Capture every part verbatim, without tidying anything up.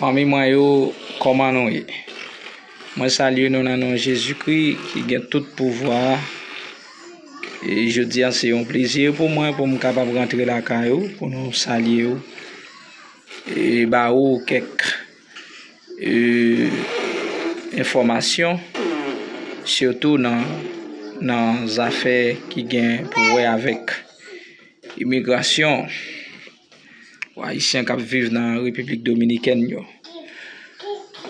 Fanmi mwen yo, kòman nou ye? Mwen salye nou nan non Jezikri ki gen tout pouvwa. E jodi a, se yon plezi pou mwen pou m kapab rantre lakay ou, pou nou salye ou, e ba ou kèk e, enfòmasyon, sitou nan, nan zafè ki gen pou wè avèk imigrasyon pou Ayisyen k ap viv nan Repiblik Dominikèn yo.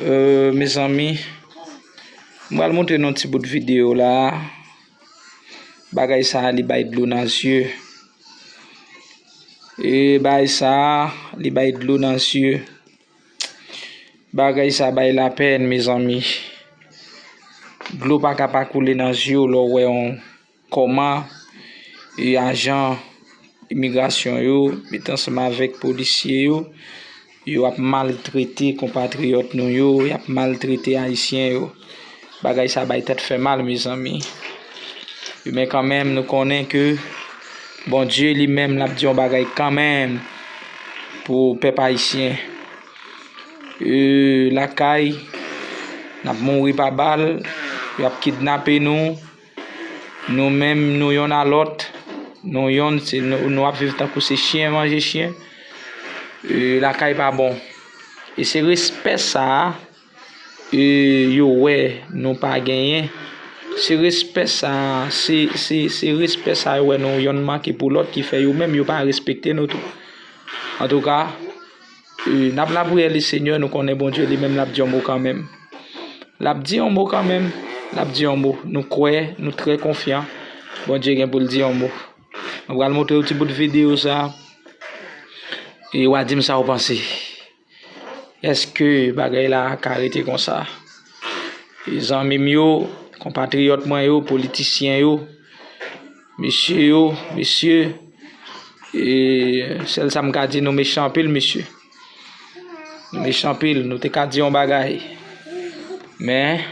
E, mezanmi, m pral montre nou ti bout videyo la. Bagay sa a, li bay dlo nan zye. E bagay sa a, li bay dlo nan zye. Bagay sa bay lapèn, mezanmi. Dlo pa ka pa koule nan zye w lè w wè yon, kòman e ajan imigrasyon yo met ansanm avèk polisye yo, yo ap maltrete konpatriyòt nou yo, y ap maltrete Ayisyen yo. Bagay sa bay tèt fè mal, mezanmi. Men kanmenm, nou konnen ke Bondye li menm l ap di yon bagay kanmenm pou pèp ayisyen. E, lakay, n ap mouri pa bal, y ap kidnape nou. Nou menm, nou yonn a lòt, nou yonn, se, nou, nou ap viv tankou se chen manje chen. E, lakay pa bon. E se respè sa a, e, yo wè nou pa genyen. Se respè sa a, se, se, se respè sa a yo wè nou yonn manke pou lòt ki fè yo menm yo pa respekte nou tou. Antouka, e, n ap lapriyè Lesenyè, nou konnen Bondye li menm l ap di yon mo kanmenm. L ap di yon mo kanmenm, l ap di yon mo. Nou kwè, nou trè konfyan, Bondye gen pou l di yon mo. Mwen pral montre w ti bout videyo sa, e w a di m sa w panse. Èske bagay la ka rete konsa? E zanmi m yo, konpatriyòt mwen yo, politisyen yo, mesye yo, mesye, e sèl sa m ka di, nou mechan anpil, mesye. Nou mechan anpil, nou te ka di yon bagay. Men,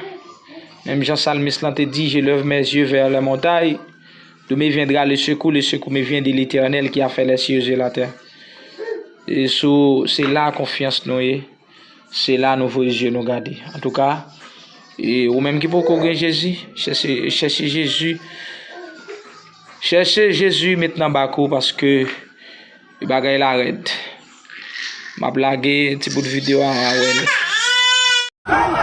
menm jan salmis lan te di, je lève mes yeux vers les montagnes, d'où me viendra le secours, le secours me vient de l'Éternel qui a fait les cieux et la terre. E sou, se la konfyans nou ye. Se la nou voye zye nou gade. Antouka, e ou menm ki poko gen Jezi, chèche, chèche Jezi. Chèche Jezi met nan bak ou paske bagay la rèd. M ap lage ti bout videyo a, a wè l.